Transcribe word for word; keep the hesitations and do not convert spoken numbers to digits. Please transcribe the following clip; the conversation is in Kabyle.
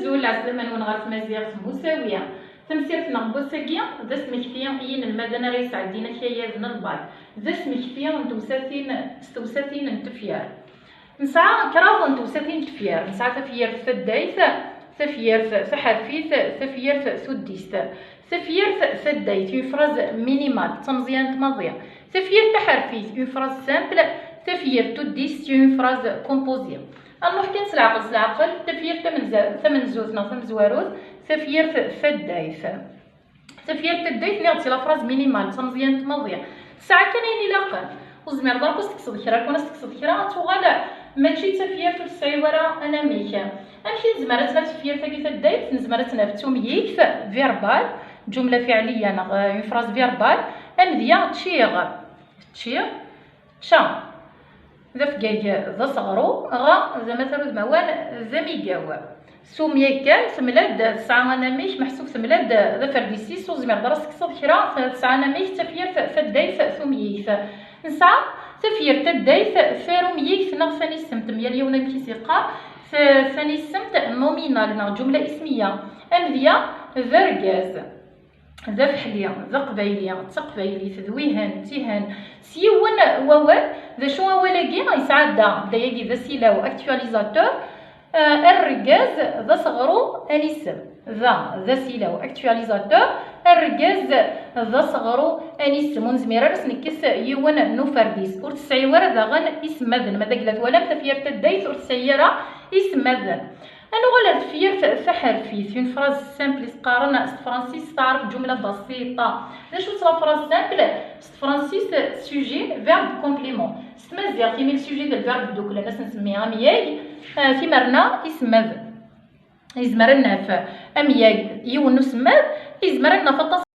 Azul, ɛeslama-nwen ɣer tmaziɣt n usawi. Tamsirt-nneɣ n wass-agi d asmekti i yinelmaden ara yesɛeddin akayad n lbac. D asmekti n tewsatin, s tewsatin n tefyar. Nesɛa kraḍ n tewsatin n tefyar. Nesɛa tafyirt taddayt, tafyirt taḥerfit, tafyirt tuddist. Tafyirt taddayt, une phrase minimale, d tameẓyant maḍi. Tafyirt taḥerfit, une phrase simple. Tafyirt tuddist, une phrase composée. Ad nruḥ kan s leɛqel s leɛqel. Tafyirt tamenza-, tamenzut neɣ tamezwarut, tafyirt taddayt. Tafyirt taddayt, nniɣ-d, c'est la phrase minimale, d tameẓyant maḍi. Tesɛa kan ayen ilaqen. Ur tezmireḍ ara ad s-tekkseḍ kra, kan ad s-tekkseḍ kra, ad tuɣal mačči d tafyirt, ur tesɛi ara anamek. Amek i nezmer ad tt-naf tafyirt-agi taddayt? Nezmer ad tt-naf d tumyigt, verbal, ǧumla fiɛliya neɣ, euh, une phrase verbale. Amedya, ččiɣ. Ččiɣ. Ca, d afgag d aseɣru, ɣa, d amatar udmawan, d amigaw. Tumyigt kan, temlal-d, tesɛa anamek, meḥsub temlal-d d aferdis-is, ur tezmireḍ ara ad s-tekkseḍ kra, tesɛa anamek, d tafyirt taddayt tumyigt. Nesɛa tafyirt taddayt tarumyigt neɣ tanisemt, myal yiwen amek i s-yeqqar, ta-, tanisemt nominale neɣ ǧumla ismiya. Amedya d argaz, d afeḥli, d aqbayli, d taqbaylit, d wihen, d tihen. S yiwen wawal, d acu awal-agi? Yesɛa da, da-agi d asilaw, actualisateur, eh, argaz d aseɣru anisem. Da, d asilaw, actualisateur, argaz d aseɣru anisem. Ur nezmir ara ad s-nekkes yiwen n uferdis. Ur tesɛi ara daɣen isemmaden. Ma d agla twalam, tafyirt taddayt ur tesɛi ara isemmaden. Ad nuɣal ar tefyirt taḥerfit, une phrase simple i s-qqaren s tefransist, taɛreb ǧumla basita. D acu-tt la phrase simple? S tefransist, sujet, verbe, complément. S tmaziɣt, imi le sujet d le verbe dduklen, ad s-nsemmi amyag, eh, timerna, isemmaden. Yezmer ad naf amyag, yiwen n usemmad, yezmer ad naf aṭas